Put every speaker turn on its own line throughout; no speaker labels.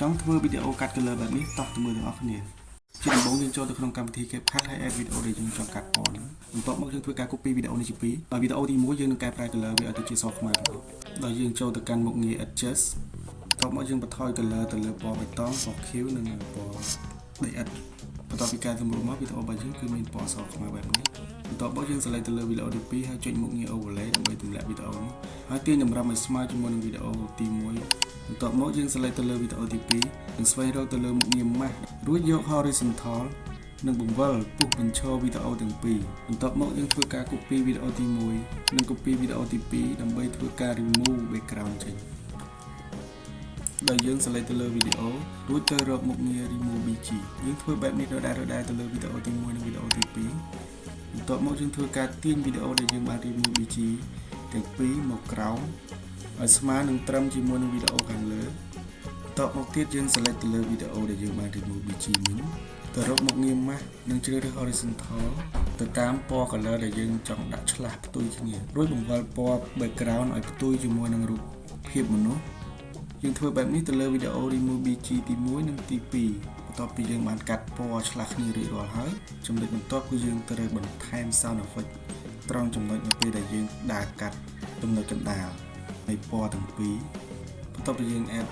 ចង់ធ្វើវីដេអូកាត់ color បែបនេះតោះទៅមើលទាំងអស់គ្នាជាដំបូងយើងចូលទៅក្នុងកម្មវិធី CapCut ហើយ add វីដេអូដែលយើងចង់កាត់ពណ៌ហ្នឹងបន្ទាប់មកយើងធ្វើការ copy វីដេអូនេះជាពីរដោយវីដេអូទី1យើងនឹងកែប្រែ color វាឲ្យទៅជាសខ្មៅទាំងអស់ដោយយើងចូលទៅកាន់មុខងារ adjust បន្ទាប់មកយើងបន្ថយ color ទៅលើពណ៌បៃតងពណ៌ខៀវនិងពណ៌ដីឥដ្ឋបន្ទាប់ពីកែសម្រួលមកវីដេអូរបស់យើងគឺមានពណ៌សខ្មៅបែបនេះបន្ទាប់មកយើង select ទៅលើវីដេអូទី2ហើយចុចមុខងារ overlay ដើម្បីទម្លាក់វីដេអូនោះហើយទាញតម្រឹមឲ្យស្មើជាមួយនឹងវីដេអូទី1បន្ទាប់មកយើង select ទៅលើវីដេអូទី2និងស្វែងរកទៅលើមុខងារ mask រួចយក horizontal និងបង្វិលពុះបញ្ឈរវីដេអូទាំងពីរបន្ទាប់មកយើងធ្វើការ copy វីដេអូទី1និង copy វីដេអូទី2ដើម្បីធ្វើការ remove background ចេញដោយយើង select ទៅលើវីដេអូរួចទៅរកមុខងារ remove BG យើងធ្វើបែបនេះដដែលៗទៅលើវីដេអូទី1និងវីដេអូទី2បន្ទាប់មកយើងធ្វើការទាញវីដេអូដែលយើងបាន remove BG ទាំងពីរមកក្រោមឲ្យស្មើនឹងត្រឹមជាមួយនឹងវីដេអូខាងលើបន្ទាប់មកទៀតយើង select ទៅលើវីដេអូដែលយើងបាន remove BG មិញទៅរកមុខងារ mask និងជ្រើសរើស horizontal ទៅតាមពណ៌ color ដែលយើងចង់ដាក់ឆ្លាស់ផ្ទុយគ្នារួចបង្វិលពណ៌ background ឲ្យផ្ទុយជាមួយនឹងរូបភាពមនុស្សយើងធ្វើបែបនេះទៅលើវីដេអូ remove BG ទី1និងទី2បន្ទាប់ពីយើងបានកាត់ពណ៌ឆ្លាស់គ្នារួចរាល់ហើយចំណុចបន្ទាប់គឺយើងត្រូវបន្ថែម sound effect ត្រង់ចំណុចនៅពេលដែលយើងដើរកាត់ចំណុចកណ្ដាលនៃពណ៌ទាំងពីរបន្ទាប់ពីយើង add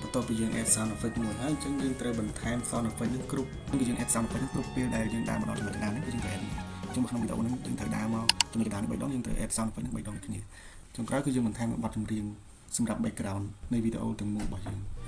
បន្ទាប់ពីយើង add sound effect មួយហើយអញ្ចឹងយើងត្រូវបន្ថែម sound effect នឹងគ្រប់គឺយើង add sound effect នឹងគ្រប់ពេលដែលយើងដើរមកដល់ចំណុចកណ្ដាលហ្នឹងគឺយើងត្រូវ add អញ្ចឹងក្នុងវីដេអូហ្នឹងយើងត្រូវដើរមកចំណុចកណ្ដាលនេះ3ដងយើងត្រូវ add sound effect នឹង3ដងដូចគ្នាចុងក្រោយគឺយើងបន្ថែមបទចម្រៀងសម្រាប់ background នៃវីដេអូទាំងមូលរបស់យើង។